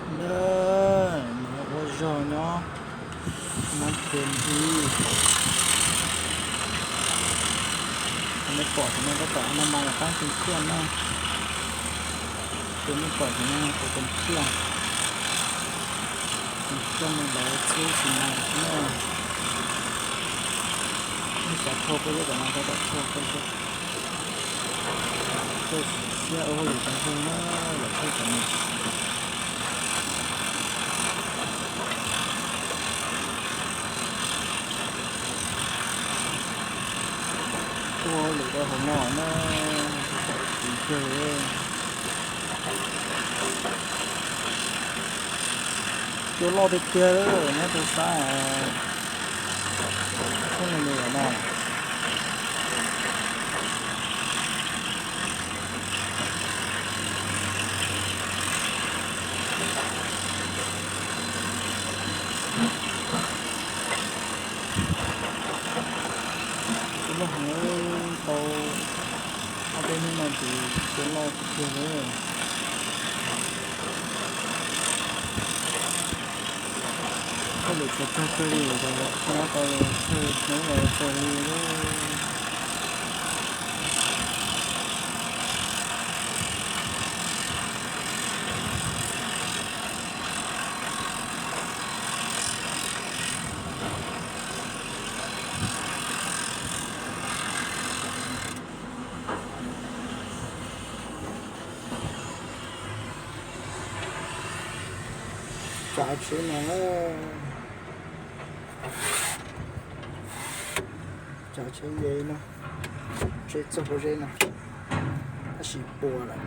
Na, no ua zog nyob Nam Pem His. Nej pom tam no tab tom no mas lawv pab tus khiaj na. Tus nej pom tam no tus tus khiaj. Tus khiaj no lawv txhub xis mas na. Nej xav thauj peb lub tam no tab tom thauj peb xwb. Thauj siab ua hauj lwm tas zog na, lawv thauj tam no. Tuaj hauj lwm rau hauv no na, tsis kawg li. Cua loj tiag tiag li, nyob rau sab Thoob Li Lis no. Cua loj heev, tau ob peb hnub no ces cua loj tiag tiag li. Hauj lwm tsis kawg kawg li, nyob tau thawj hnub los kawg li. Tsav tsheb no, tsav tsheb ze no, tsheb txog pob zeb no, tab sis puas lawm,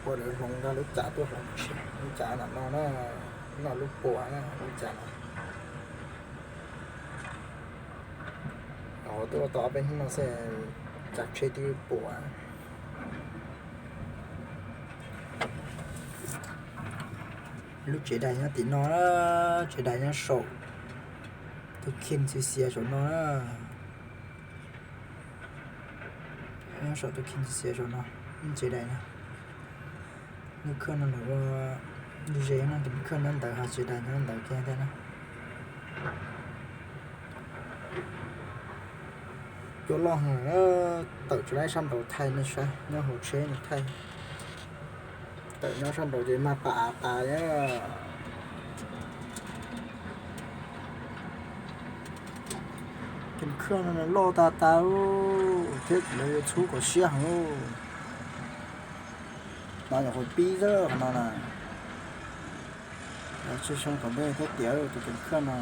puas lawv hloov nqa lub cav tuaj hloov tsheb, lub cav ntawm no na, no lub puas na, lub cav no. Tuaj ua tau ob peb hnub no xwb, tsav tsheb twb puas. Lub tsev dais nyob tim no, tsev dais nyob saum tus kheej xiav xiav saum no na. Nyob saum tus kheej xiav xiav saum no, lub tsev dais no. Lub khaj no nws ua ze no, tus khaj nyob ntawd ho tsev dais nyob ntawd kiag thiab na. Cua loj heev, tawm tsis laib sab nraud thaij nej saib, nyob hauv tsheb no thaij. Tawm nyob sab nraud ces mag pas av tas. Kees khaj no loj tas tas thiab ces lawv yuav txhub kom siab heev. No nyuam qhuav pib xwb qhov no na. Lawv tsis zoo kom peb thiab tias tus kees khaj no.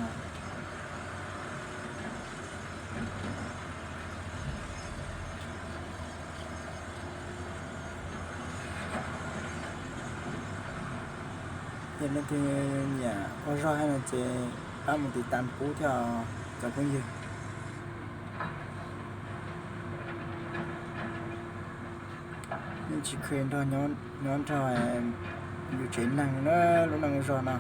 Yog leej twg nyiam ua zog thiab no ces pab mus tiv tas pub thiab os cov phooj ywg. Yeej tsis kheev nrog nyob nrog yus tsev neeg na, lub neej ua zog no.